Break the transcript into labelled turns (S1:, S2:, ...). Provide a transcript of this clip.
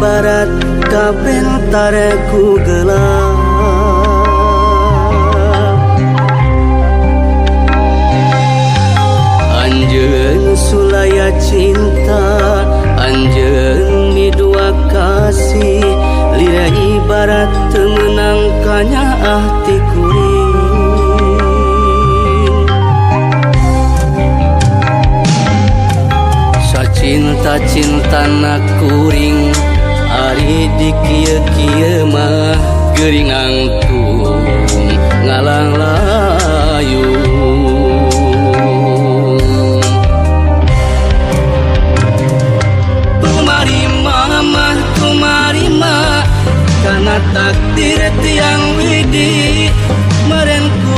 S1: ibarat kabentar ku gelap. Anjeun sulaya cinta, anjeun midua kasih, lira ibarat teu meunang kanyaah ti kuring. Sacinta-cintana kuring, ari di kieu-kieu mah geuring angtu